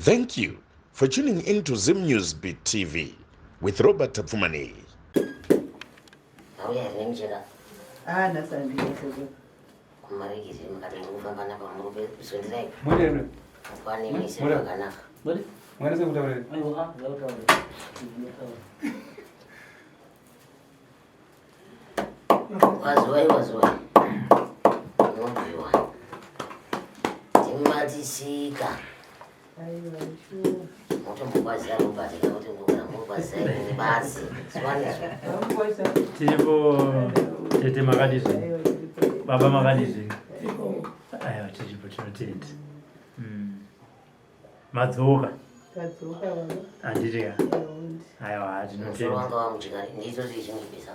Thank you for tuning in to Zim News Beat TV with Robert Tapfumaneyi. Mauya here nemucheka? Ah, nhasi handina sekuru. Kumarikiti mukati muri kufamba napa muri kusonderai. Mwene Kwane mise Mwene. zvakanaka. Mwene? Mwene sekutaura. Aiwa, ah, zvakutaura. Wazuwai wazuwai. Unobviwa. Timatisika. Aiwa, shuwa. Motombokwazisa Robert kuti ngokana mokwazisa ini basi. Siwanizwa. Vamukwasha. Tiripo tete makadizve Aiwa, tiripo. baba makadizve aiwa tiripo tinotenda Madzoka Tadzoka baba. handiti ka Aiwa, aiwa Musoro tinotenda wanga wamuchikari ndizvo zvichinjibisa.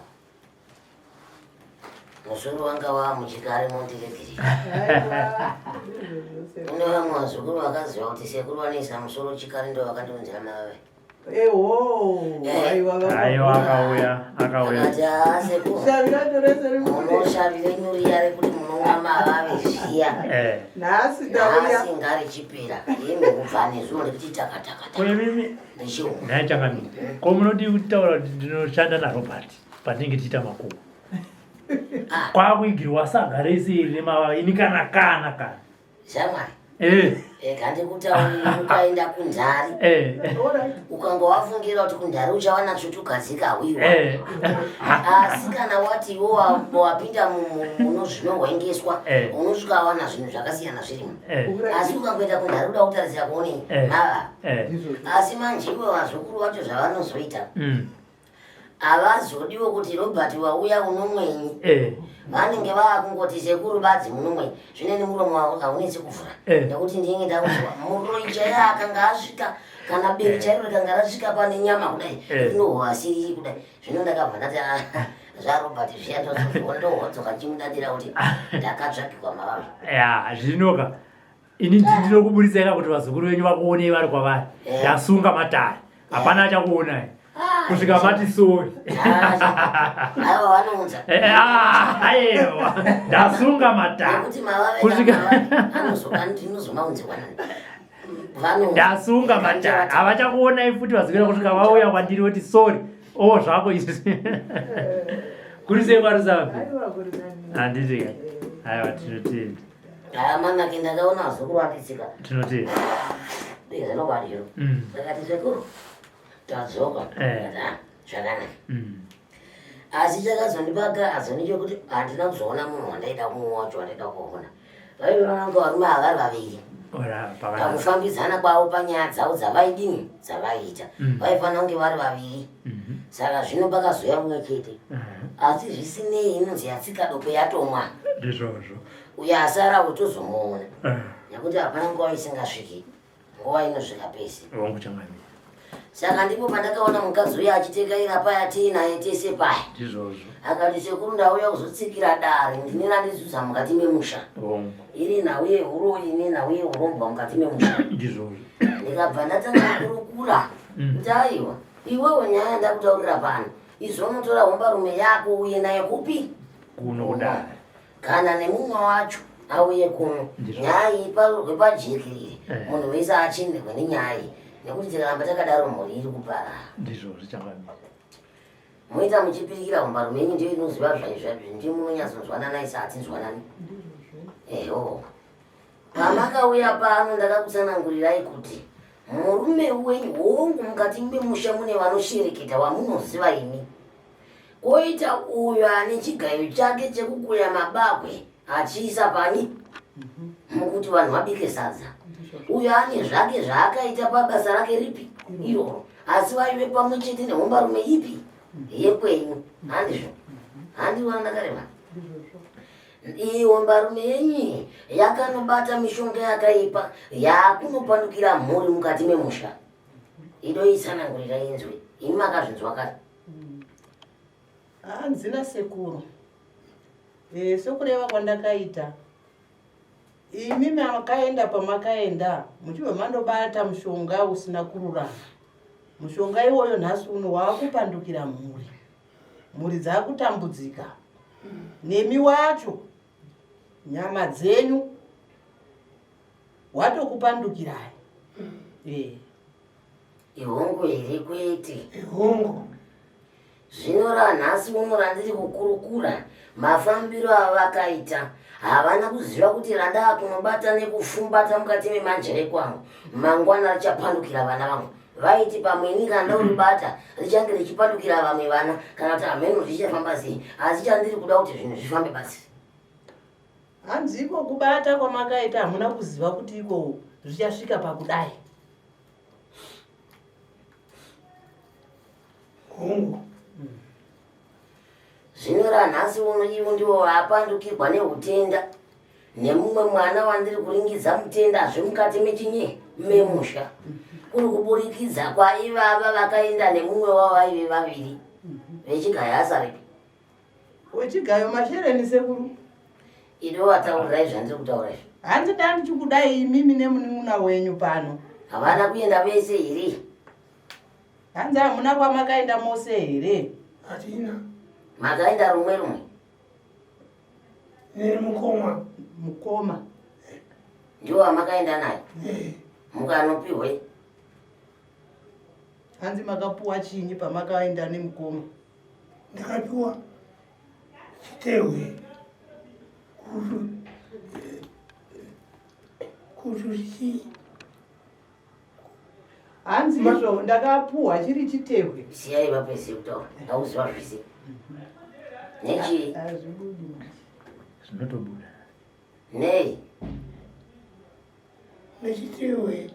Musoro wanga wamuchikari mondiregerera. Aiwa. Ndizvo zvose. Kune vamwe vazukuru vakaziva kuti sekuru vanoisa musoro chikari ndo vakandiunzira mavave. Eho, aiwa baba. Aiwa akauya akauya Akati haa sekuru. Shavi racho rese ribude. Munoshavi renyu riya rekuti munomwa mavave zviya. Nhasi ndauya. Nhasi ngarichipera. Imi kubva nezuro rekuti takatakataka. Ko imimi Ndichiuma. nhai changamire ko munodii kutaura kuti ndinoshanda naRobert patinenge tichiita makuhwa Ah. kwakuigirwa saga rese iri remavava ini kana kana kana Shamwari. Eh, Rega ndikutaurire ukaenda kundari. eh, Ukanga wafungira kuti kundari uchawana tsvutugadzika hwiwa. eh. Asi kana wati iwe wapinda muno zvinohwengeswa Eh. unosvika wana zvinhu zvakasiyana zvirimo. Eh, Asi ukangoenda kundari uda kutarisira kuonei Eh. mava. eh. Asi manje iwe vazukuru vacho zvavanozoita havazodiwo kuti Robert wauya unomwenyi. Eh, Vanenge vaakungoti sekuru badzi munomwenyi. Zvino ini muromo wavo haunetsi kuvhura. Eh. Nekuti ndinenge ndakuziwa muroyi chaiye akanga asvika kana bere chairo rikanga rasvika pane nyama kudai Eh. rinohwasiriri kudai. Zvino ndakabva ndati "Ah, zvaRobert zviya ndozozviona ndohodzoka ndichimudadira kuti ndakatsvakirwa mavava. Ya, zvinoka ini ndinokuburitsai ka kuti vazukuru venyu vakuonei vari kwavari. Eh. Ndasunga matare hapana achakuonai kusvika mati sori. Aiwa vanounza. Eh, eh, ah, aiwa ndasunga matare Nekuti mavave kusvika anozoka ndinozomaunzirwa nani. Vanounza. ndasunga matare havachakuonai futi vazukuru kusvika vauya kwandiri voti sori o zvako izvi kuri sei kwarusapi Aiwa, kuri nani. handiti ka aiwa tinotenda Ah, manake ndakaona vazukuru vanditsika. tinotenda Ndizvinobadiro. Ndakati sekuru tadzoka. Eh. Ndakati, "Ah, zvakanaka. Asi chakazondipa gadzo ndechekuti handina kuzoona munhu wandaida kumwe wacho wandaida kuona. Vaiona kunge varume ava vari vaviri. Ora pakanaka. Pakufambidzana kwavo panyaya dzavo dzavaidini dzavaiita. Vaifanira kunge vari vaviri. Saka zvino pakazouya mumwe chete. Asi zvisinei inonzi yatsika doko yatomwa. Ndizvozvo. Uyo asara utozomuona. Nekuti hapana nguva isingasviki. Nguva inosvika pese. Wangu changamire. Saka ndipo pandakaona mukadzi uya achitekaira paya tiinaye tese paya. Ndizvozvo. Akati sekuru ndauya kuzotsikira dare ndine randizuza mukati memusha. Wangu. Iri nhau yehuroyi nenhau yehurombwa mukati memusha. Ndizvozvo. Ndikabva ndatanga kukurukura kuti aiwa iwewe nyaya yandakutaurira pano izvo unotora hombarume yako uye naye kupi Kuno kudare. Kana nemumwe wacho auye kuno Ndizvo. nyaya iyi iparurwe pajekerere Eh. munhu wese achindirwe nenyaya iyi nekuti tikaramba takadaro mhuri iri kuparara. Ndizvozvo changamire. Moita muchipirikira hombarume yenyu ndiyo inoziva zvaizvazvi ndiyo munonyatsonzwanana isa hatinzwanani. Eho. Pamakauya pano ndakakutsanangurirai kuti murume wenyu hongu mukati memusha mune vanoshereketa vamunoziva imi. Koita uyo ane chigayo chake chekukuya mabakwe achiisa pani mukuti vanhu vabike sadza. Uyo ane zvake zvaakaita pabasa rake ripi iroro, asi vaive pamwe chete nehombarume ipi yekwenyu. Handizvo? Handiona ndakareva? Iyi hombarume yenyu iyi yakanobata mishonga yakaipa yakunopandukira mhuri mukati memusha. Idoitsanangurira inzwe. Imi makazvinzwa kare. Hanzina sekuru. Sokureva kwandakaita, imi makaenda pamakaenda muchibva mandobata mushonga usina kururama. Mushonga iwoyo nhasi uno waakupandukira mhuri. Mhuri dzakutambudzika. Nemi wacho nyama dzenyu watokupandukirai. Eh. Ihongu here kwete? Ihongu. Zvino ranhasi uno randiri kukurukura mafambiro avakaita havana kuziva kuti randaa kunobata nekufumbata mukati memanjere kwangu mangwana richapandukira vana vangu vaiti pamwe ini kana ndauribata richange richipandukira vamwe vana kana kuti hameno zvichafamba sei asi chandiri kuda kuti zvinhu zvifambe basi. Hanzi iko kubata kwamakaita hamuna kuziva kuti iko zvichasvika pakudai. Hongu. Zvino ranhasi uno ivo ndivo vapandukirwa neutenda nemumwe mwana wandiri kuringidza mutendazve mukati mechinyi memusha kuri kuburikidza kwaivava vakaenda nemumwe wavo vaive vaviri vechigaya asarepi Wechigayo mashereni sekuru. Ido vataurirai zvandiri kutaura izvi. Hanzi ndandichikudai imimi nemunin'una wenyu pano. Havana kuenda vese here? Hanzi hamuna kwamakaenda mose here? Hatina. Makaenda rumwe rumwe. Nemukoma. Mukoma. Ndiwo wamakaenda naye? Eh. Mukanopihwei? Hanzi makapuwa chinyi pamakaenda nemukoma? Ndakapiwa chitehwe kuti chi hanzi izvo ndakapuhwa chiri chitehwe. Siyai vapedze kutaura, ndauziva zvese. Nechii? Hazvibudi manje. Zvinotobuda. Nei? Nechitehwe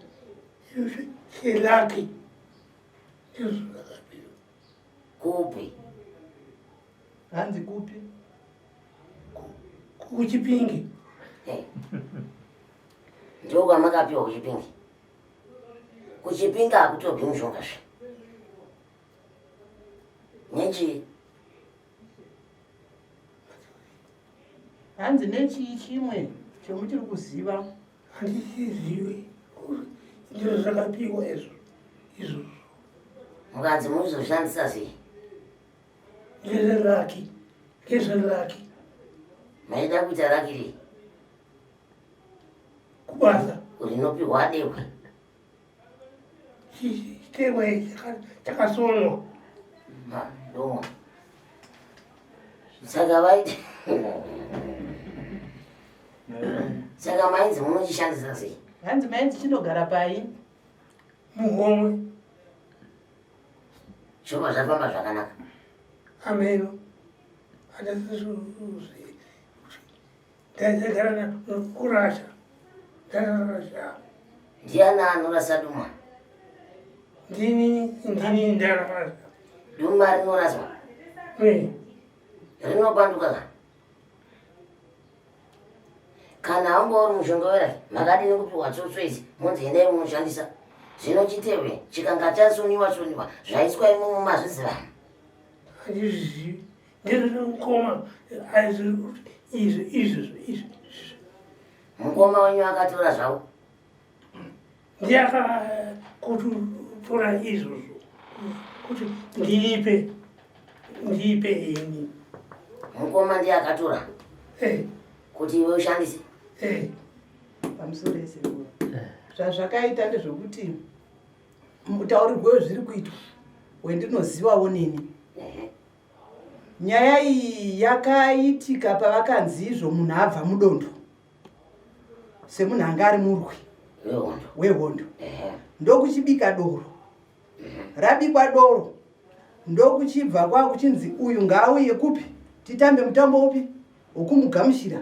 chelaki ndizvo ndakapiwa. Kupi? Hanzi kupi? KuChipinge. Hey. Ndiko kwamakapiwa kuChipinge. Kuchipinge hakutobvi mushonga zve. Nechii? Hanzi nechii chimwe chomuchiri kuziva? Handichizivi. Ndizvo zvakapiwa izvo izvozvo. Mukanzi muizoshandisa sei? Ndezveraki, ndezveraki. Maida kuita raki rei? Kubasa. Rinopiwa dehwe. Chitehwe chakasonwa. Domwa. Saka vaiti saka mainzi munochishandisa sei? Hanzi mainzi chinogara pai? Muhomwe. Zvobva zvafamba zvakanaka. Ameno. Ndagara kurasha. Ndarasha. Ndiani anorasa duma? Ndini ndini ndarasha. Duma rinoraswa? Eh. Rinopanduka ka? Kana wanga uri mushonga weraki makadini kupiwa tsotso idzi monzi endai munoshandisa. Zvino chitehwe chikanga chasoniwa soniwa zvaiswa imomo mazviziva. Handizvizivi. Ndezvemukoma izvo izvo izvo. Mukoma wenyu akatora zvavo. Ndiye akakutora izvozvo kuti ndiipe ndiipe ini. Mukoma ndiye akatora eh. kuti iwe ushandise. Eh. Pamusoro esekuru. Zvazvakaita ndezvekuti mutaurirwo wezviri kuitwa wendinozivawo neni. Nyaya iyi yakaitika pavakanzi izvo munhu abva mudondo semunhu anga ari murwi wehondo ndokuchibika doro rabikwa doro ndokuchibva kwakuchinzi uyu ngaauye kupi titambe mutambo upi wokumugamuchira.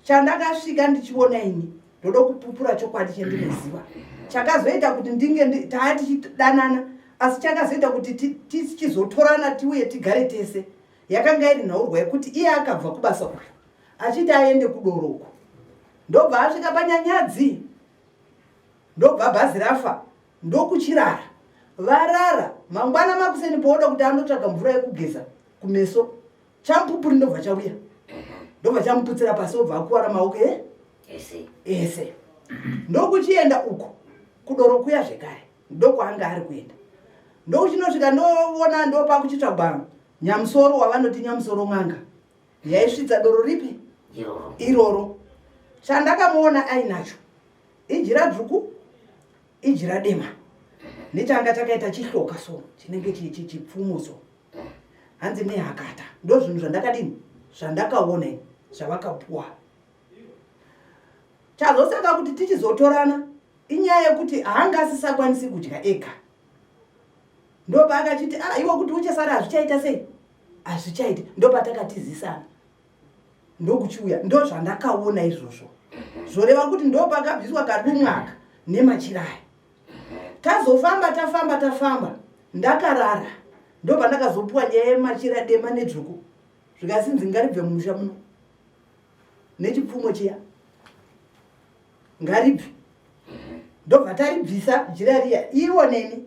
Chandakasvika ndichiona ini ndoda kupupura chokwadi chendinoziva chakazoita kuti ndinge taa tichidanana asi chakazoita kuti tichizotorana tiuye tigare tese yakanga iri nhaurwa yekuti iye akabva kubasa uyu achiti aende kudoro uko ndobva asvika panyanyadzi ndobva bhazi rafa ndokuchirara varara mangwana makuseni pooda kuti andotsvaga mvura yekugeza kumeso chamupupuri ndobva chauya ndobva chamuputsira pasi obva akuvara maoko e ese ndokuchienda uko kudoro kuya zvekare ndokwaanga ari kuenda ndokuchinosvika ndoona ndopakuchitsvagwa nyamusoro wavanoti nyamusoro n'anga yaisvitsa doro ripi iroro chandakamuona ainacho ijira dzvuku. Ijira dema nechanga chakaita chihloka so chinenge chipfumo so hanzi nehakata ndo zvinhu zvandakadini zvandakaona ini zvavakapuwa chazosaka kuti tichizotorana inyaya yekuti haanga asisakwanisi kudya ega ndopaakachiti ah, iwe kuti uchasara hazvichaita sei hazvichaiti ndopatakatizisana ndokuchiuya ndozvandakaona izvozvo zvoreva kuti ndopakabviswa kadumwaka nemachiraya tazofamba tafamba tafamba ndakarara ndopandakazopuwa nyaya yemachira dema nedzvuku zvikasinzi ngaribve mumusha muno nechipfumo chiya ngaribve ndobva taribvisa jira riya iwo neni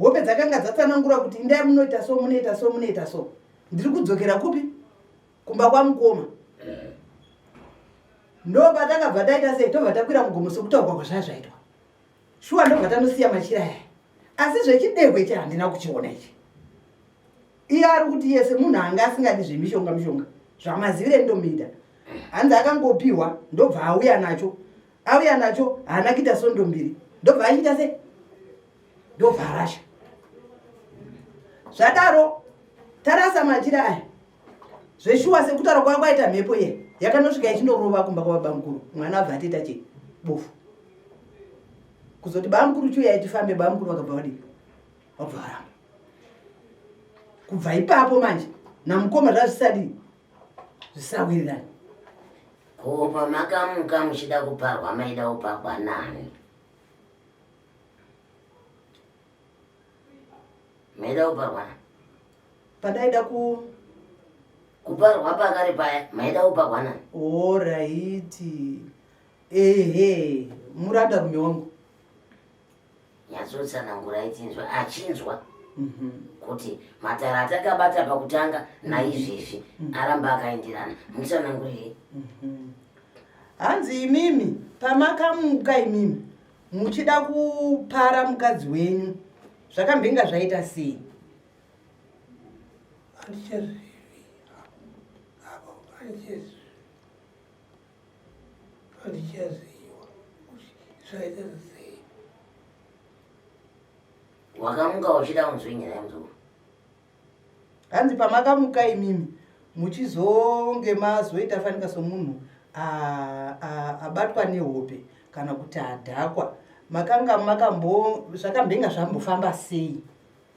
hope dzakanga dzatsanangura kuti indai munoita so munoita so munoita so ndiri kudzokera kupi kumba kwamukoma ndopatakabva taita sei tobva takwira mugomo sekutaurwa kwazvaya zvaitwa shuwa ndobva tanosiya machira aya asi zvechidehwe ichi handina kuchiona ichi iye ari kuti iye semunhu anga asingadi zvemishonga mishonga zvamazivire ndomuita hanzi akangopiwa ndobva auya nacho auya nacho haana kuita sondo mbiri ndobva achiita sei ndobva arasha zvadaro tarasa machira aya zveshuwa sekutaura kwava kwaita mhepo iye yakanosvika ichinorova kumba kwababamukuru mwana abva atoita chii bofu kuzoti bamukuru chiuyai tifambe bamukuru vakabva vadii vabva varamba kubva ipapo manje namukoma zvazvisadii zvisawirirani ko pamakamuka muchida kuparwa maida kuparwa nani maida kuparwa nani pandaida ku kuparwa pakare paya maida kuparwa nani oraiti ehe muranda rume wangu Nyatsotsanangurai tinzwe achinzwa mhm. kuti matara atakabata pakutanga naizvezvi mhm. aramba akaenderana mutsanangurirei. Mhm. Hanzi imimi pamakamuka imimi muchida kupara mukadzi wenyu zvakambinga zvaita sei? Handichazivi apo handichazivi Handichaziva kuti zvaita sei. Wakamuka uchida kunzwei nyaya muzukuru? Hanzi pamakamuka imimi muchizonge mazoita fanika somunhu abatwa nehope kana kuti adhakwa makanga makambo zvakambenga zvambofamba sei?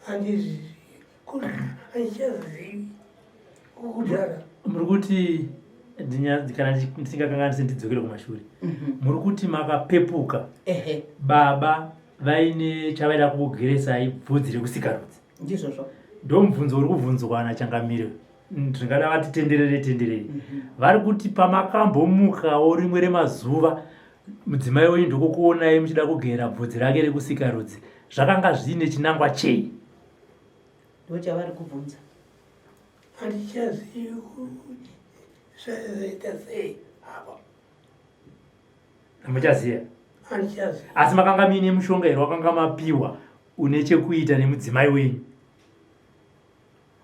Handizivi handichazivi kudhara. Muri kuti kana ndisingakanganisi ndidzokere kumashure mhm. muri kuti makapepuka baba vaine chavaida kukugeresai bvudzi rekusikarudzi ndizvozvo ndomubvunzo uri kubvunzwa nachangamire ndingada vati tenderere tenderere mhm. vari kuti pamakambomukawo rimwe remazuva mudzimai wenyu ndokukuonai muchida kugera bvudzi rake rekusikarudzi zvakanga zviine chinangwa chei ndochavari kubvunza handichazivi zvaita sei apa hamuchaziva handichaziva asi makanga muine mushonga here wakanga mapiwa une chekuita nemudzimai wenyu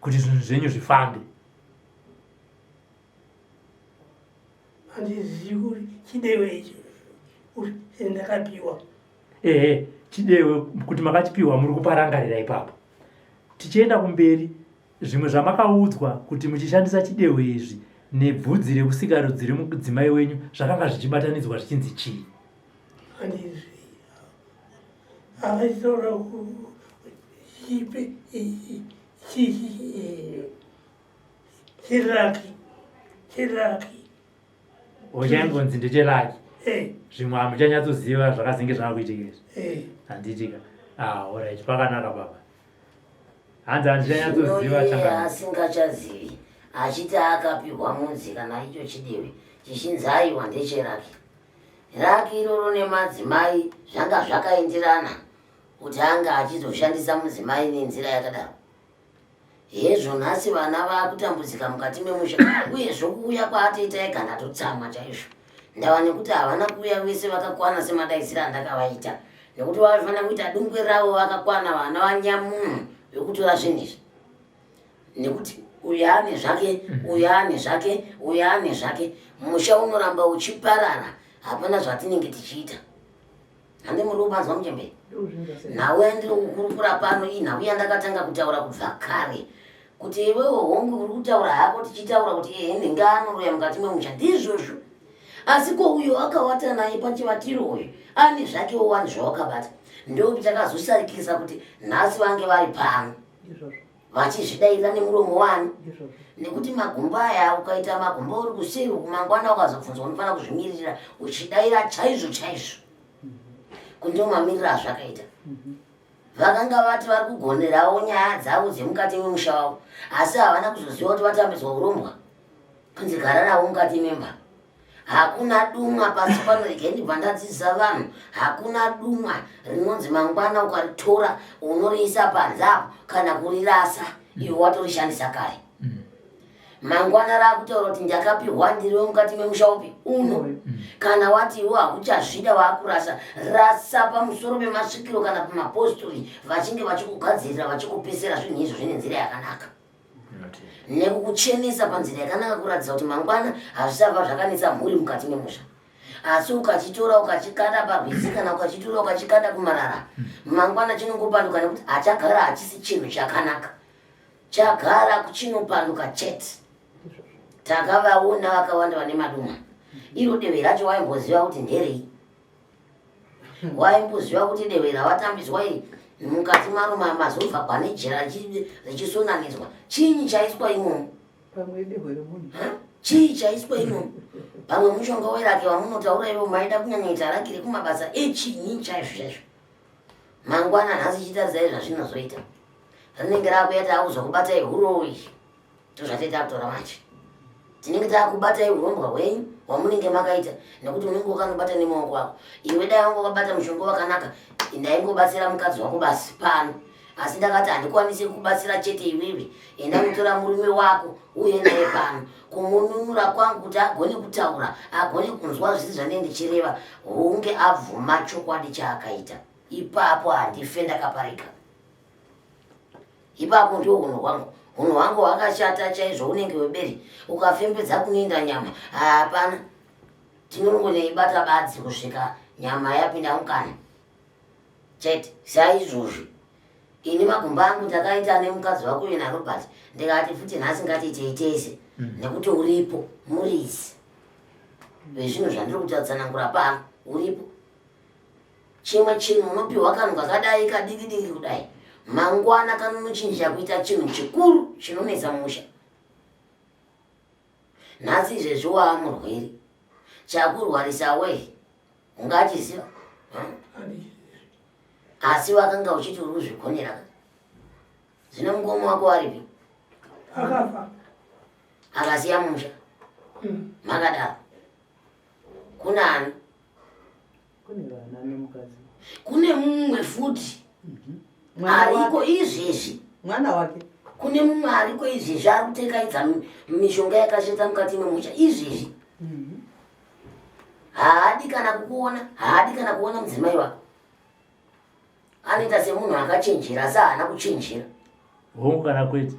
kuti zvinhu zvenyu zvifambe handizivi kuti chidewe icho kuti ndakapiwa ehe chidewe kuti makachipiwa muri kuparangarira ipapo tichienda kumberi Zvimwe zvamakaudzwa kuti muchishandisa chidehwe izvi nebvudzi rekusikarudzi remudzimai wenyu zvakanga zvichibatanidzwa zvichinzi chii? Handizvi akachitaura chipe chiraki chiraki Ochaingonzi ndechelaki. Eh. Zvimwe hamuchanyatsoziva zvakazenge zvaakuitika izvi. Eh. Handitika. Ah, alright, pakanaka baba. Hanzi handichanyatsoziva changa. Asingachazivi achiti akapihwa munzi kana icho chidiwe chichinzi aiwa ndecheraki. Raki iroro nemadzimai zvanga zvakaenderana kuti anga achizoshandisa mudzimai nenzira yakadaro. Hezvo nhasi vana vakutambudzika mukati memusha uye zvokuuya kwaatoita ega ndatotsamwa chaizvo. Ndava nekuti havana kuuya vese vakakwana semadaidzira andakavaita nekuti vaifanira kuita dungwe ravo vakakwana vana vanyamunhu vekutora zvinhu izvi nekuti uyu ane zvake uyu ane zvake uyu ane zvake musha unoramba uchiparara hapana zvatinenge tichiita. Hande muri kupanzwa muchembere? Nhau yandiri kukurukura pano inhau yandakatanga kutaura kubva kare kuti iwewe hongu uri kutaura hako tichitaura kuti ehe nhingi anoroya mukati memusha ndizvozvo asi ko uyo akawata naye pachivatiro uyu ane zvakewo wani zvawakabata ndochakazosarikisa kuti nhasi vange vari pano vachizvidairira nemuromo wani nekuti magumbo aya ukaita magumbo uri kuseri uku mangwana ukazobvunzwa unofanira kuzvimirira uchidaira chaizvo chaizvo kundiwo mamiriro azvakaita vakanga vati vari kugonerawo nyaya dzavo dzemukati memusha wavo asi havana kuzoziva kuti vatambidzwa urombwa kunzi gara navo mukati memba Hakuna dumwa pasi pano, regai ndibva ndadzidzisa vanhu, hakuna dumwa rinonzi mangwana ukaritora unoriisa panze apo kana kurirasa, iwe watorishandisa kare. Mangwana rakutaura kuti ndakapihwa ndiri wemukati memusha upi uno. Kana wati iwe hakuchazvida waakurasa, rasa pamusoro pemasvikiro kana pamapostori vachinge vachikugadzirira vachikupisira zvinhu izvo zvine nzira yakanaka. Nekukuchenesa panzira yakanaka kuratidza kuti mangwana hazvisava zvakanetsa mhuri mukati memusha. Asi ukachitora ukachikanda parwizi kana ukachitora ukachikanda kumarara, mangwana chinongopanduka nekuti hachagara hachisi chinhu chakanaka. Chagara chinopanduka chete. Takavaona vakawanda vane maduma. Iro dehwe racho waimboziva kuti nderei? Waimboziva kuti dehwe rawatambidzwa iri mukati maro mazobva pane jira richisonanidzwa. Chinyi chaiswa imomo? Pamwe idehwe remunhu. Chii chaiswa imomo? Pamwe mushonga werake wamunotaura ivo maida kunyanyoita raki rekumabasa echinyi chaizvo chaizvo. Mangwana nhasi chitarisai zvazvinozoita. Rinenge rakuya takuzokubatai huroyi. Ndozvatei takutora manje. Tinenge takubatai hurombwa hwenyu hwamunenge makaita nekuti unenge wakanobata nemaoko ako. Iwe dai wanga wakabata mushonga wakanaka ndaingobatsira mukadzi wako basi pano. Asi ndakati handikwanisi kukubatsira chete iwewe. Enda unotora murume wako uye naye pano. Kumununura kwangu kuti agone kutaura, agone kunzwa zvese zvandinenge ndichireva, hunge abvuma chokwadi chaakaita. Ipapo handife ndakaparika. Ipapo ndiwo hunhu hwangu. Hunhu hwangu hwakashata chaizvo unenge webere. Ukafembedza kunoenda nyama, hapana. Tinongoneibata badzi kusvika nyama yapinda mukana. Chete, saizvozvi. Ini magumba angu ndakaita nemukadzi wako uyu naRobert ndikati futi nhasi ngatiitei tese nekuti uripo muridzi wezvinhu zvandiri kutatsanangura pano uripo. Chimwe chinhu unopiwa kanhu kakadai kadiki diki kudai mangwana kanonochinja kuita chinhu chikuru chinonetsa musha. Nhasi izvezvi waamurwere chakurwarisa wee ungachiziva asi wakanga uchiti uri kuzvigonera. Zvino mukoma wako aripi? Akafa. Akasiya musha. Makadaro. Kuna ani? Kune vana nemukadzi. Kune mumwe futi ariko izvezvi. Mwana wake. Kune mumwe ariko izvezvi ari kutekaidza mishonga yakashata mukati memusha izvezvi. Haadi kana kukuona, haadi kana kuona mudzimai wako. Anoita semunhu akachenjera asi haana kuchenjera. Hongu kana kwete.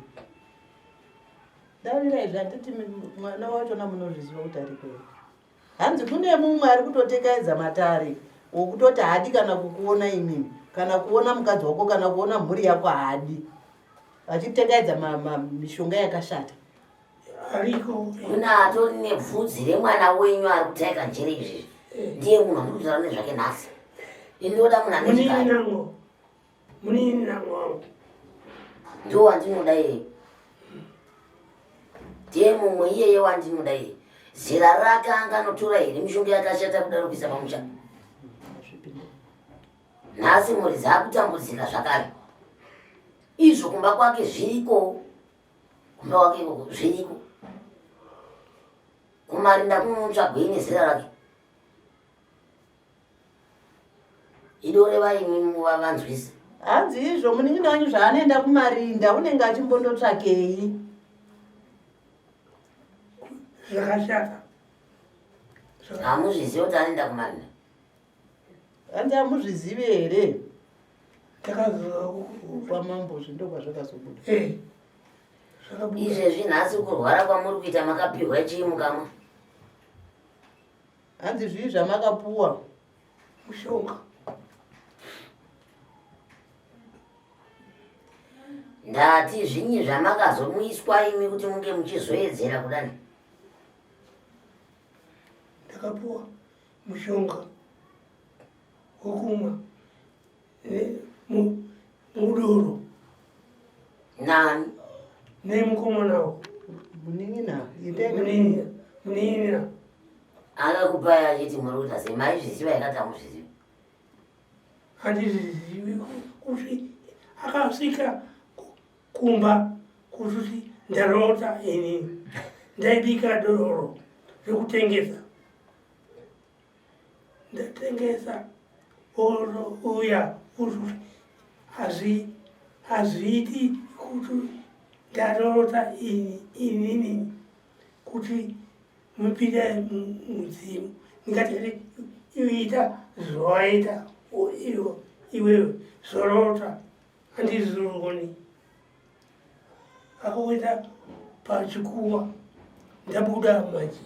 Davira izvi handiti mwana wachona munozviziva kuti ariko here? Hanzi kune mumwe ari kutotekaidza matare wokutoti haadi kana kukuona imimi kana kuona mukadzi wako kana kuona mhuri yako haadi, vachitekaidza mishonga yakashata. Ariko. Kune atori nebvudzi remwana wenyu ari kutaika njere izvezvi. Ndiye munhu andiri kutaura nezvake nhasi. Ini ndoda munhu ane chigaro. Munin'ina wangu. Ndiwo wandinoda iyeye. Ndiye mumwe iyeye wandinoda iyeye. Zera rake anga anotora here mishonga yakashata kudaro kuisa pamusha? Nhasi mhuri dzakutambudzika zvakare. Izvo kumba kwake zviriko. Kumba kwake ikoko zviriko. Kumarinda kunotsvagwei nezera rake? Idoreva imi muvavanzwise. Hanzi izvo munin'ina wenyu zvaanoenda kumarinda unenge achimbondotsvakei? Zvakashata. Hamuzvizivi kuti anoenda kumarinda? Hanzi hamuzvizivi here? Ndakazoa kwamambo zvindo kwazvakazobuda. Zvakabuda. Izvezvi nhasi kurwara kwamuri kuita makapihwa chii mukamwa? Hanzi zvii zvamakapuwa? Mushonga. Ndati zvinyi zvamakazomuiswa imi kuti munge muchizoedzera kudani? Ndakapuwa mushonga wokumwa mudoro. Nani? Nemukomana Munin'ina. Munin'ina. Akakupai achiti muri kuita sei? Maizviziva here kuti hamuzvizivi? Handizvizivi kuti akasvika kumba kuti ndarota ini ndaibika doro rekutengesa ndatengesa uya kuti hazviiti kuti ndarota inini kuti mupinde mudzimu ndingati iita zvawaita iwewe zvorota handizvioni akakuita pachikuwa ndabuda manje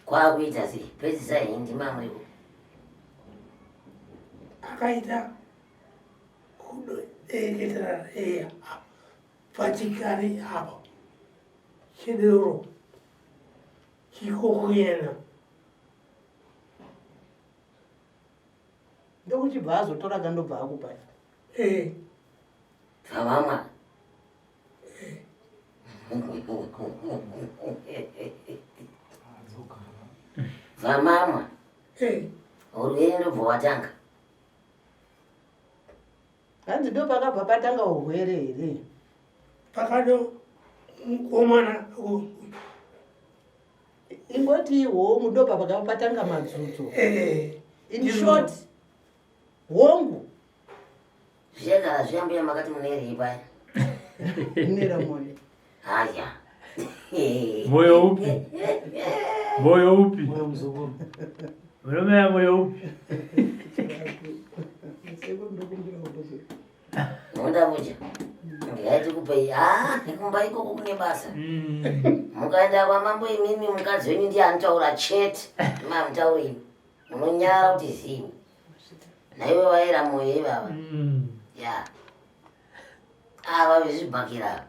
kwakuita sei pedzisai ndima muripo akaita kudoeketera eya pachikari apo chedoro chikokuena ndokuchibva azotora kandobva akupa eh. Zvavamwa vamamwa eh. Urwere ndobva watanga. Hanzi ndo pakabva patanga urwere here? Pakado mukomana ingoti hongu ndo pakabva patanga madzudzo. Eh. In short, hongu. Zvichagara zviya mbuya makati munerei paya? Munera moyo. Haya. Moyo upi? Moyo upi? Moyo muzukuru. Munomeya moyo upi? Mundabuja. Ndingaiti kupei. Ah, kumba ikoko kune basa. Mukaenda kwamambo imimi mukadzi wenyu ndiye anotaura chete. Mamutauri imi. Munonyara kuti zii. Naiwe vaera moyo ivava. Ya. Ava vezvibhakira.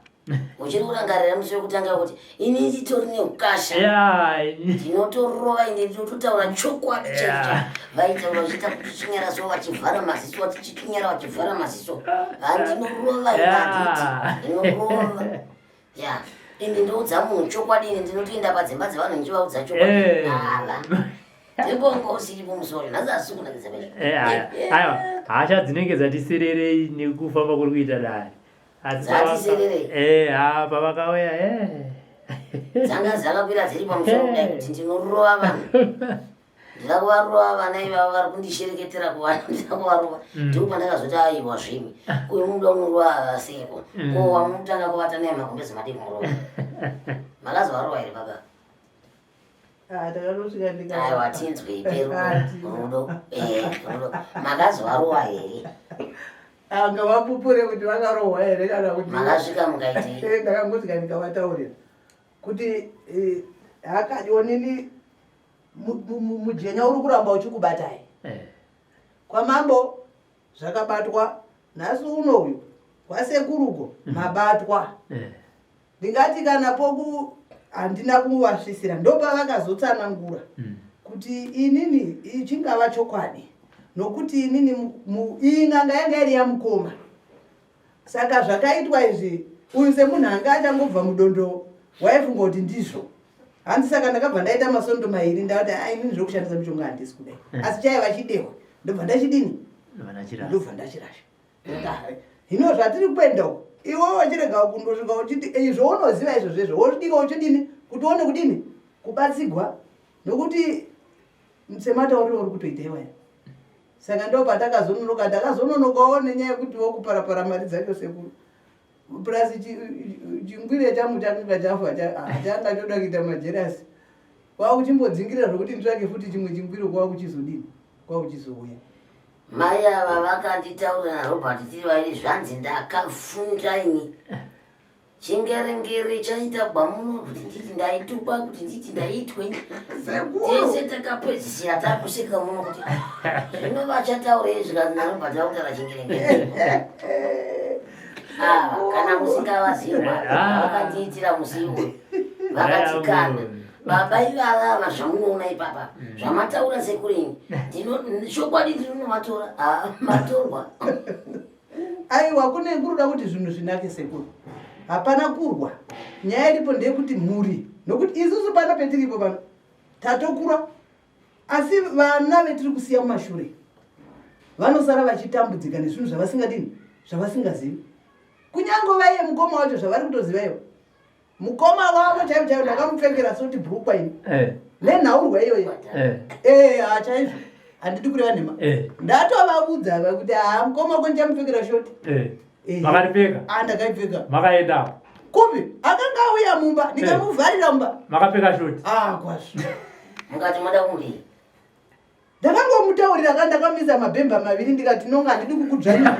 Uchiri kurangarira musi wekutanga kuti ini nditori neukasha. Ndinotorova ende ndinototaura chokwadi chaicho. Vaitaura vachiita kuti chinyara so vachivhara maziso vachichinyara vachivhara maziso. Handinorova ini handiti. Ndinorova. Ya. Ende ndoudza munhu chokwadi ini ndinotoenda padzimba dzevanhu ndichivaudza chokwadi. Ava. Ndibongo usiri kumusoro. Nhasi asi kunakidza paizvo. Aiwa, hasha dzinenge dzatisererei nekufamba kuri kuita dare. Dzatisererei? Ha, pavakauya, Dzanga dzakakwira dziri pamusoro kudai kuti ndinorova vanhu. Ndida kuvarova vana ivava vari kundishereketera kuvanhu, ndida kuvarova. Ndipo pandakazoti aiwa zvimwe. Uyu munoda unorova ava seiko? Ko wamunotanga kuvata naye magumbeze madii kumurova? Makazovarova here baba? Takatosvika ndika. Aiwa tinzwe ipe rudo. Rudo. Rudo. Makazovarova here? Anga vapupure kuti vakarohwa here kana kuti makasvika mukaitei? Ndakangosvika ndikavataurira kuti hakadionini mujenya uri kuramba uchikubatai. Kwamambo zvakabatwa nhasi uno uyu kwasekuruko mabatwa. Ndingati kana poku handina kuvasvisira ndopavakazotsanangura kuti inini chingava chokwadi nokuti inini iyi n'anga yanga iri yamukoma. Saka zvakaitwa izvi uyu semunhu anga achangobva mudondo waifunga kuti ndizvo. Hanzi saka ndakabva ndaita masondo mairi ndakati inini zvokushandisa mishonga handisi kudai. Asi chaiva chidewa ndobva ndachidini? Ndobva ndachirasha. Hino zvatiri kuenda uko iwe wachirega kundosvika uchiti izvo unoziva izvo zvezvo wosvika uchidini kuti uone kudini kubatsigwa nokuti sematauriro uri kutoita iwaya. Saka ndo patakazononoka, takazononokawo nenyaya yekuti wokuparapara mari dzacho sekuru. Plus chingwire changu chakanga chafa, changa choda kuita majerasi. Kwakuchimbodzingirira zvokuti nditsvake futi chimwe chingwiro kwakuchizodini? Kwakuchizouya. Mai ava vakanditaurira naRobert tiri vaviri zvanzi ndakafunda ini. Chingerengere chaita gwamuno kuti nditi ndaitukwa kuti nditi ndaitwe. Tese takapedzisira takuseka muno kuti zvino vachataurei zvikanzi narobva takutaura chingerengere. Ava kana musingavaziva ah. vakandiitira musi iwoyo vakati kana baba ivava ava zvamunoona ipapa mm. zvamataura sekurini chokwadi ndinonovatora ah, matorwa Aiwa kune kuruda kuti zvinhu zvinake sekuru. Hapana kurwa. Nyaya iripo ndeyekuti mhuri nokuti isusu pano petiripo pano tatokura asi vana vetiri kusiya mumashure vanosara vachitambudzika nezvinhu zvavasingadini zvavasingazivi kunyange vaiye mukoma wacho zvavari kutoziva ivo mukoma wavo chaivo chaivo ndakamupfekera soti bhurukwa ini eh. nenhaurwa iyoyo eh. eh, ha chaizvo handidi kureva nhema ndatovaudza va kuti ha mukoma wako ndichamupfekera shoti makaripfeka ah, ndakaipfeka makaenda kupi akanga auya mumba ndikamuvharira mumba makapfeka shoti ah kwazvo mukati moda kudii Ndakangomutaurira ka ndakamisa mabhemba maviri ndikati nonga handidi kukudzvanyira.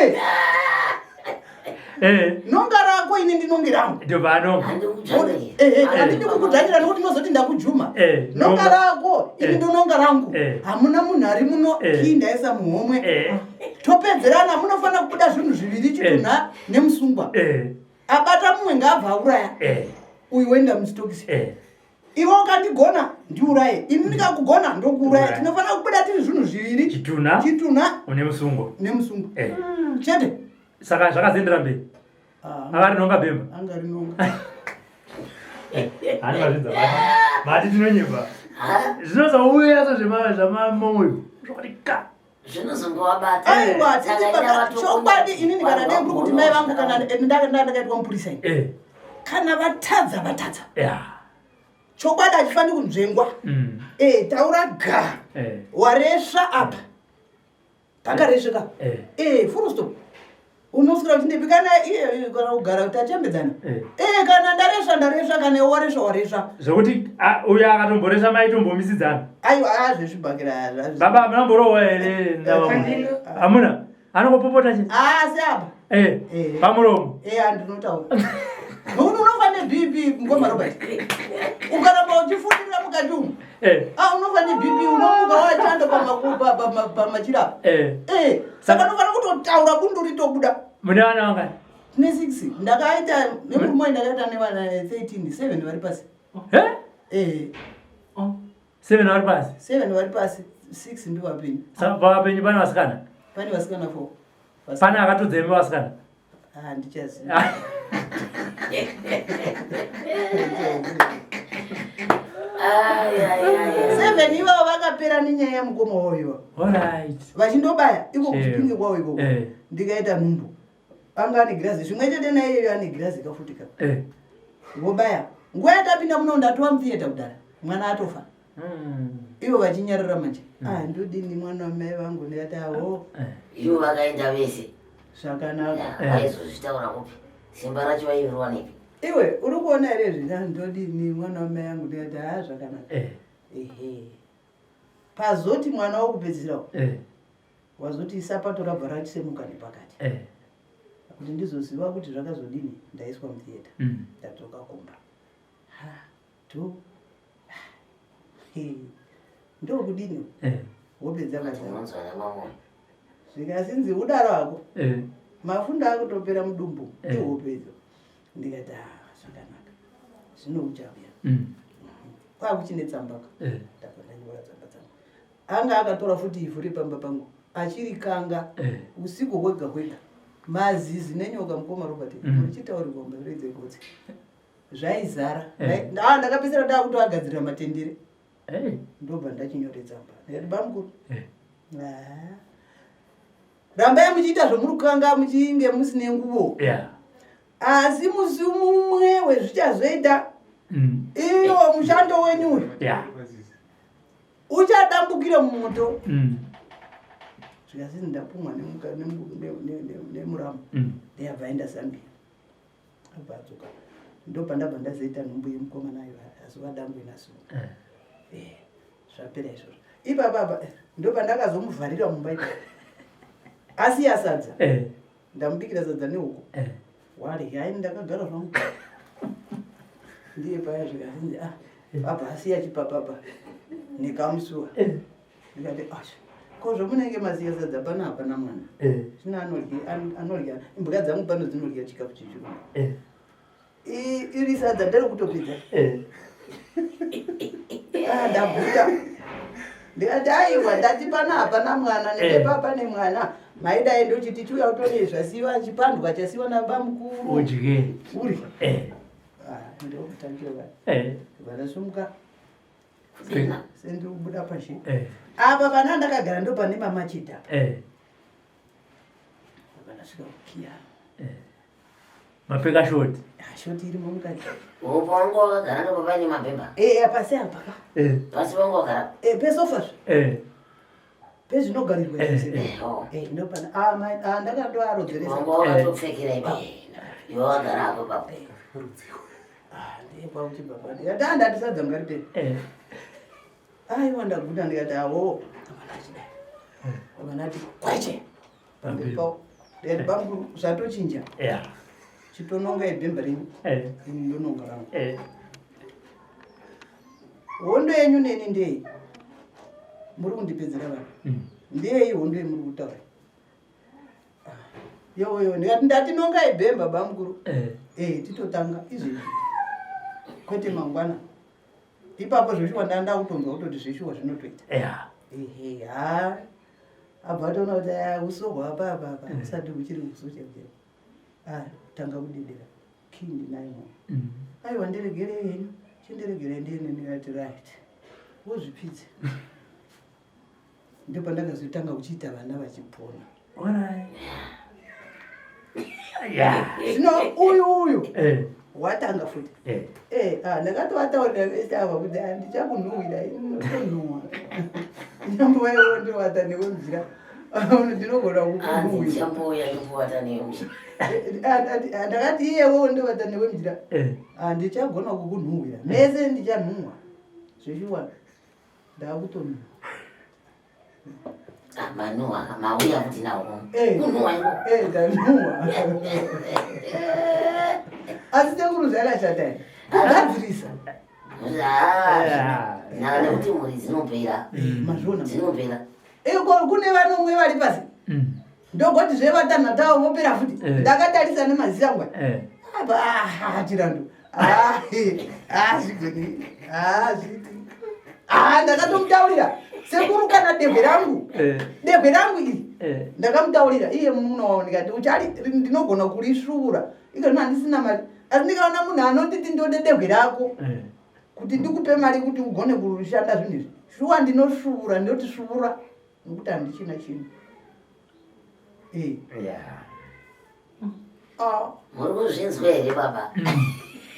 Eh. Eh. Nonga rako ini ndinonge rangu. Ndovanonga. Eh, eh, handidi kukudzvanyira nokuti ndinozoti ndakujuma. Nonga rako ini ndinonga rangu. Hamuna munhu ari muno kii ndaisa muhomwe. Topedzerana munofanira kubuda zvinhu zviviri chitunha nemusungwa. Abata mumwe ngaabva auraya. Uyu woenda musitokisi. Iwe ukandigona ndiuraye, ini ndikakugona ndokuuraya. Tinofanira kubuda tiri zvinhu zviviri, chitunha, chitunha une musungo nemusungo eh. Chete. Saka zvakazoendera mberi, ah, anga rinonga bhemba, anga rinonga hani mazvidza mati tinonyemba zvinozouya so zvamamoyo zvokuti ka zvinozongovabata. Aiwa, chokwadi inini kana dai kuri kuti mai vangu kana ndakaitwa mupurisa ini eh. Kana vatadza vatadza chokwadi hachifaniri kunzvengwa mm. Eh, taura ga eh. Waresva apa pakaresveka eh. Full stop unoswera uchindepi kana iye kana kugara kuti achembedzana eh kana ndaresva ndaresva kana iwe waresva waresva zvekuti uyo akatomboresva maitombomisidzana aiwa azvezvibhakira baba hamuna mborohwa here hamuna anongopopota chete asi apa eh, eh. Pamuromo eh andinotaura nokuti unofa nebp mukoma Robert ukaramba uchifundirira mukati umu eh. Ah, unofa nebp unomuka wachando pamachira eh. Eh, saka unofanira kutotaura bundu ritobuda mune vana vangani tine 6 ndakaita nemurume ndakaita nevana 13 7 vari pasi eh. Oh. 7 vari pasi 7 vari pasi 6 ndivapenyu saka pavapenyu pane vasikana pane vasikana 4 pane akatodza imi vasikana handichaziva seven ivavo vakapera nenyaya yamukoma wavo ivavo vachindobaya iko kuchipinge kwavo ikoko eh. Ndikaita nhumbu anga ane girazi zvimwe chete naiyeyo ane girazi kafuti ka eh. Vobaya nguva yatapinda muno ndatova mutheatre kudara mwana atofa hmm. Ivo vachinyarara manje hmm. Ah, ndodini mwana wamai vangu ndikati awo eh. Ivo vakaenda vese zvakanaka eh. Vaizozvitaura kupi simba racho vaivirwanepi iwe uri kuona here zvina ndodini mwana wamai vangu ndikati haa zvakanaka eh. Ehe pazoti mwana wokupedzisira wazoti isapato rabva rachisemuka nepakati kuti ndizoziva kuti zvakazodini ndaiswa mutheatre mm. Ndadzoka kumba ha to ndokudini eh. Hope dzakazara zvikasinzi udaro hako eh. Mafunda akutopera mudumbu eh. Ihope idzo ndikati ah, zvakanaka zvino uchauya mm. Kwakuchine tsambaka ndabva ndanyora tsamba dzangu anga akatora futi ivhu repamba pangu achirikanga usiku hwega hwega mazizi nenyoka mukoma Robert muchitaurirwa mm. Dzegotsi zvaizara eh. Ah, ndakapedzisira ndakutoagadzirira matendere ndobva ndachinyore tsamba ndikati bamukuru eh. Ah. Rambai muchiita zvomurukanga muchinge musine nguvo asi musi mumwe wezvichazoita mm. Iyo mushando wenyu uyu uchadambukira mumoto mm. Zvikasini ndapumwa nemuramu ndeyabva aenda Zambia abva adzoka ndopandabva ndazoita nhumbu yemukomana ayo azuva dangwe naso eh. Eh, zvapera izvozvo ipapa apa eh, ndopandakazomuvharira mumba ipa asiya sadza eh. Ndamubikira sadza nehuku. Eh. Warya ini ndakagara zvangu. Ndiye paya zvikazinzi ah baba asiya chipapapa nekamusuwa. Eh. Ndikati asha ko zvamunenge masiya sadza pano hapana mwana. Eh. Zvino anodya anodya imbwa dzangu pano dzinodya chikafu chechirungu. Eh. Iri sadza nderekutopedza. Eh. Ah, ndaguta. Ndikati aiwa ndati pano hapana mwana nepepa pane mwana. Maidai ndochiti chiuya utore zvasiwa chipandwa chasiwa nabamukuru. Udye. Uri. Eh. Ah, ndokutangira vana. Eh. Vanasumuka Kudena. sendiri kubuda pashe. Eh. Apa pana ndakagara ndo pane mamachita. Eh. Vanasvika kukiya. Eh. Mapfeka shoti. Ah, shoti irimo mukati. Upo wanga wakagara ndipo paine mabhemba. Eh, pasi apa ka. Eh. Pasi wanga wakagara. Eh, pesofa zve. Eh. Pezvinogarirwa Eh, zvese. Eh, oh. Eh, ndo pana ah, ah ndakandoarodzeresa. Wanga wakatopfekera ipapo. Iwe wakagara apo ipapo. Ah, ndiye kwakuti baba. Ndikati ah, ndati sadza ngaripere. Eh. Aiwa ndaguta ndikati awo. Avana achidai. Avana ati kweche. Pamberi pawo. Ndikati bamukuru zvatochinja. Yeah. Chitononga ibhemba renyu. Eh. Ini ndononga rangu. Eh. Hondo yenyu neni ndei? Muri kundipedzera vanhu. Ndei hondo yemuri kutaura? Ah, Yoyo, ndikati ndati nonga ibhemba bamukuru. Eh. Eh, titotanga izvezvi. Kwete mangwana. Ipapo zveshuwa ndanda kutonzwa kutoti zveshuwa zvinotoita. Yeah. Ehe, ha. Abva atoona kuti aya uso hwapa apa apa usati huchiri uso chaiwo. Ah, tanga kudedera. Kii ndinayo mwana. Aiwa ndiregerei henyu. Chindiregerei ndiende ndikati right. Wozvipidze. Ndipo pandakazotanga kuchiita vana vachipona. Alright. Yeah. Zvino uyu uyu Eh. watanga futi. Eh. Eh, ah, ndakatoataurira vese ava kuti handichakunhuhwira ini ndinotonhuhwa. Nyambo ndovata newe mujira. Ndinogona Hanzi kukunhuhwira. ndichambouya ndikuvata newe mujira. Ndakati iyewo ndovata newe mujira. Eh. Handichagona kukunhuhwira. Mese ndichanhuhwa. Zveshuwa ndakutonhuhwa. Ah, manuwa mauya kuti nawo. Eh. Kunhuwa iko. Eh, ndanhuhwa. Asi sekuru zvakashata here? Kugadzirisa. Ah, Yeah. Nhaka nekuti mhuri dzinopera. Mazviona. Dzinopera. Iko kune vanomwe vari pasi. Ndogoti zvevatanhatu avo vopera futi. Eh. Ndakatarisa nemaziso angu aya. Eh. Apa, ah, chirandu. Ah, eh, ah, zvigoni. Ah, zviti. Ah, ndakatomutaurira. Sekuru kana dehwe rangu. Eh. Dehwe rangu iri. Eh. Ndakamutaurira iye muno wawo ndikati uchali ndinogona kurisvuura. Ikona handisina mari. Asi ndikaona munhu anonditi ndode dehwe rako Eh. kuti ndikupe mari kuti ugone kushanda zvinhu izvi. Shuwa ndinosvuura, ndinoti svura nokuti handichina chinhu. Eh. Yeah. Ah, Muri kuzvinzwa here baba?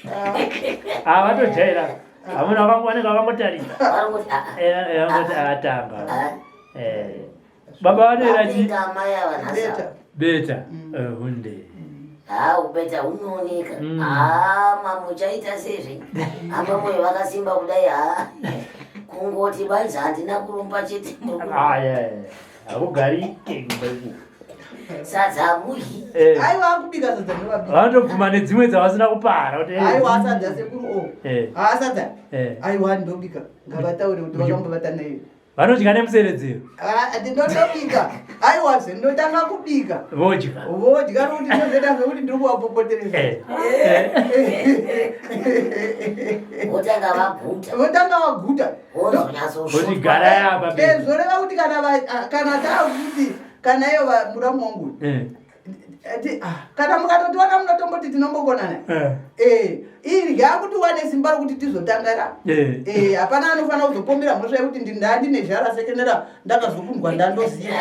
ah. Ah, vatojaira. Hamuna vanenge vakangotarisa. Vari kuti ah, ah, Eh, eh, vangoti akatanga. ah. Eh. Baba vanoera chi Vapinda amai ava nhasi ava. Beta. beta. Eh, hunde. Haa ubeta hunooneka. Haa mamuchaita sezve. Apa moyo vakasimba kudai haa. Kungoti banzi handina kurumba chete. Ah, yeah. yeah. Hakugarike kumba iko. Sadza hamudyi. Eh. Aiwa akubika sadza ndovabika. Vanotobvuma nedzimwe dzavasina kupara kuti eh. Aiwa sadza sekuru o. Eh. Ah sadza. Eh. Aiwa ndobika. Ngavataure kuti vakambovata nayo. Vanodya nemuseredzero. Ah, ndinotobika. Aiwa zve ndinotanga kubika. Vodya. Vodya nokuti ndinozoita zvekuti ndiri kuvapopoteresa. Eh. Eh. Votanga vaguta. Votanga vaguta. Voti Vozonyatsosvotwa. garai apa Eh, beta. zvoreva kuti kana ah, kana taakuti kana iyo muramu wangu Eh. ati, ah, kana mukatotiona munotomboti tinombokonana. Eh. Eh, irya kuti wane simba rokuti tizotangara. Eh. Eh, hapana anofanira kuzopombera mhosva yekuti ndandine zhara sekenera ndakazokundwa ndandoziva.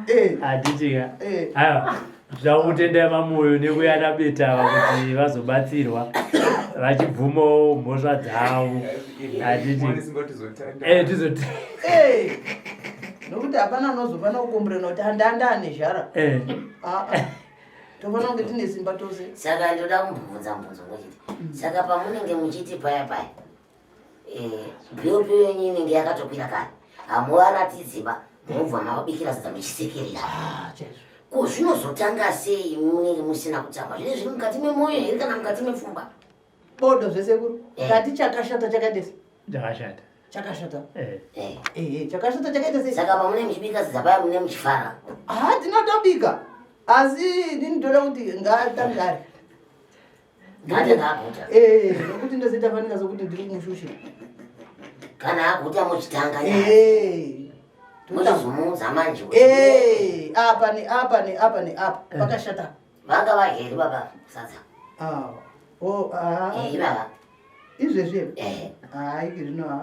Eh, Hatitika. Eh. Aiwa. Zvakutendai mamoyo nekuya nabeta ava kuti vazobatsirwa vachibvumawo mhosva dzavo. Hatiti. Eh, tizoti. eh. Nokuti hapana anozofanira kukomborera kuti handandane zhara. Eh. Ah, ah. Tofanira kunge tine simba tose. Saka ndoda kumbobvunza mubvunzo ngochiti. Saka pamunenge muchiti paya paya. Eh, BP yenyu inenge yakatokwira kare. Hamuvaratidziba. Mobva mavabikira sadza muchisekerera. Ah, chaizvo. Ko zvinozotanga sei munenge musina kutsamwa? Zvinenge zviri mukati memwoyo here kana mukati mepfungwa? Bodo zvesekuru. Eh. Kati chakashata chakaita sei? Chakashata. Chakashata. Eh. Eh. Ehe, chakashata chakaita sei? Saka pamunenge muchibika sadza paya munenge muchifara. Ha, tinotobika. Asi inini ndoda kuti ngaatange ari. Ngati ngaaguta. Eh, nokuti ndozoita fanika sokuti ndiri kumushushira. Kana aguta muchitanga nyaya. Eh. Muchizomuudza manje kuti Eh, apa neapa neapa neapa pakashata. vanga vaheri baba sadza. Ah. Oh, ah. Eh, ivava. Izvezvi here? Eh, Hayi, zvino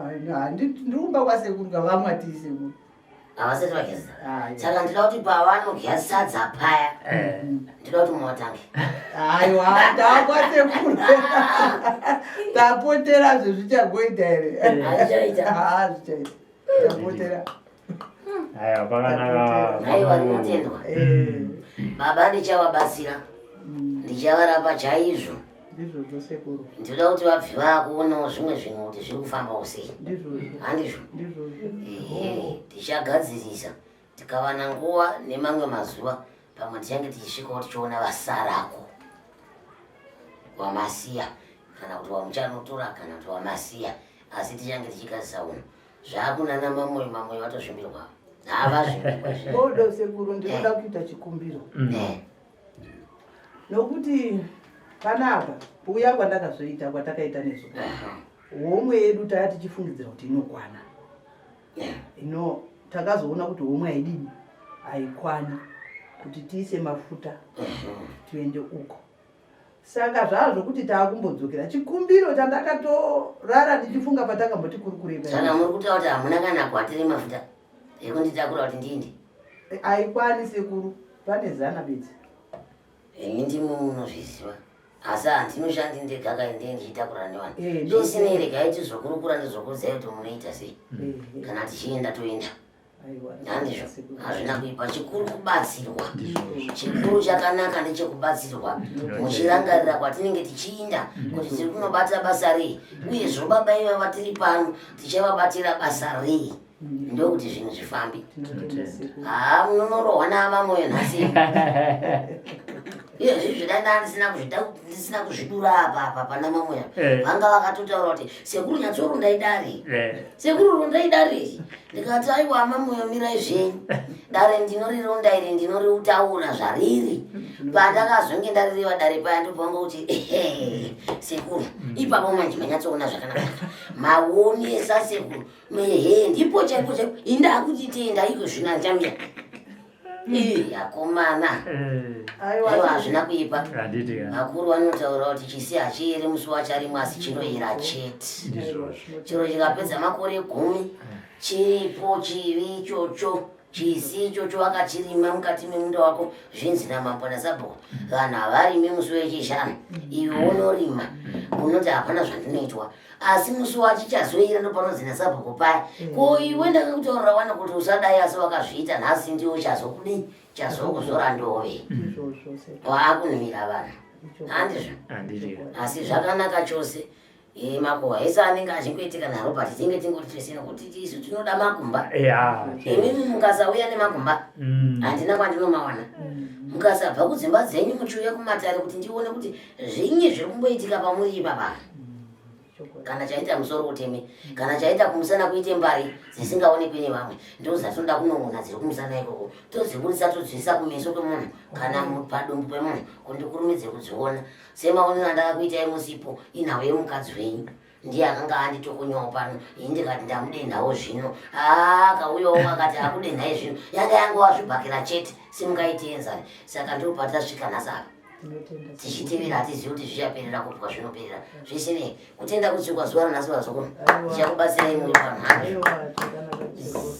ndiri kumba kwasekuru kavamwa tii sekuru. havasati vageza. Hayi. Saka ndinoda kuti pavanodya sadza paya, Eh. ndinoda kuti muvatange. Aiwa, ndakwasekuru. Tapotera zvezvichagoita here? Hazvichaita. Ah, zvichaita. Tapotera. Aiwa pakanaka. Aiwa, rinotendwa. Eh, Baba ndichavabatsira. Ndichavarapa chaizvo. ndizvozvo sekuru. Ndinoda kuti vabve vakuonawo zvimwe zvinhu kuti zviri kufambawo sei. Ndizvozvo. Handizvo? Ndizvozvo. Ehe, tichagadzirisa tikawana nguva nemamwe mazuva pamwe tichange tichisvikawo tichiona vasarako wamasiya kana kuti wamuchanotora kana kuti wamasiya asi tichange tichigadzirisa unhu zvakunana mamoyo mamoyo vatozvimbirwa havazvimbirwa zve Bodo sekuru ndinoda kuita chikumbiro. Eh, Nokuti panapa kuuya kwandakazoita kwatakaita nezvo. Homwe yedu taya tichifungidzira kuti inokwana. Ino takazoona kuti homwe haidini haikwani kuti tiise mafuta tiende uko. Saka zvazvo kuti taakumbodzokera chikumbiro chandakatorara ndichifunga patakamboti kurukure saka muri kutaura kuti hamuna kana gwati remafuta ekunditakura kuti ndiinde haikwani sekuru pane zana bedzi. Imi ndimi munozviziva asi handinoshandi ndega kai ndee ndichitakura nevanhu Eh, zvisinei regai tizokurukura ndizokuudzai kuti munoita sei Eh, kana tichienda toenda aiwa, handizvo sekuru. hazvina kuipa chikuru kubatsirwa chikuru chakanaka ndechekubatsirwa muchirangarira kwatinenge tichiinda kuti tiri kunobata basa rei uyezvo baba ivava tiri pano tichavabatira basa rei ndokuti zvinhu zvifambe Tinotenda sekuru. haa munonorohwa naamamoyo nhasi iyezvi zvidanda ndisina kuzvida ndisina kuzvidura apa apa pana mamoyo Eh. vanga vakatotaura kuti sekuru nyatsorundai dare Eh. sekuru rondai dare ndikati aiwa mamoyo mirai zvenyu dare ndinorironda iri ndinoriutaura zvariri pandakazonge ndarireva dare paya ndobvanga kuti ehe sekuru ipapo manje manyatsoona zvakanaka maonesa sekuru ehe ndipo chaipo chaipo indakuti tenda iko zvino handichamira ii akomana Eh. aiwa Aiwa, hazvina kuipa Handiti ka. vakuru vanotaura kuti chisi hachiyeri musi wacharimwa asi chinoyera chete Ndizvozvo. chiro chikapedza makore gumi chiripo chivi ichocho chisi ichocho wakachirima mukati memunda wako zvinzi namambo nasabhuku vanhu havarimi musi wechishanu iwe unorima unoti hapana zvandinoitwa asi musi wachichazoira ndopanonzi nasabhuku paya ko iwe ndakakutaurira wani kuti usadai asi wakazviita nhasi ndiwo chazokudii chazokuzora ndove ndizvozvo sekuru. waakunhumira vanhu handizvo Handiti ka. asi zvakanaka chose Eh, makuhwa ese anenge achingoitika narobert tinge tingoti tese nokuti isu tinoda makumba Ya. imimi mukasauya nemakumba Mm. handina kwandinomawana mukasabva kudzimba dzenyu muchiuya kumatare kuti ndione kuti zvinyi zviri kumboitika pamuri ipapa Chokwadi. kana chaita musoro uteme kana chaita kumusana kuite mbari dzisingaonekwi nevamwe ndozatinoda kunoona dziri kumusana ikoko todziburisa todziisa kumeso kwemunhu kana padumbu pemunhu kuti ndikurumidze kudziona semaonero andakakuitai musipo inhau yemukadzi wenyu ndiye akanga anditokonyawo pano ini ndikati ndamudenhawo zvino akauyawo akati akudenhai zvino yanga yangova zvibhakera chete simungaitienzani saka ndopatasvika nhasi apa Tinotenda sekuru. tichitevera hatizivi kuti zvichaperera kupi kwazvinoperera zvisinei kutenda kutsikwa zuva ranhasi vazukuru Aiwa. tichakubatsirai muri pano handizvo Aiwa, zvakanaka sekuru.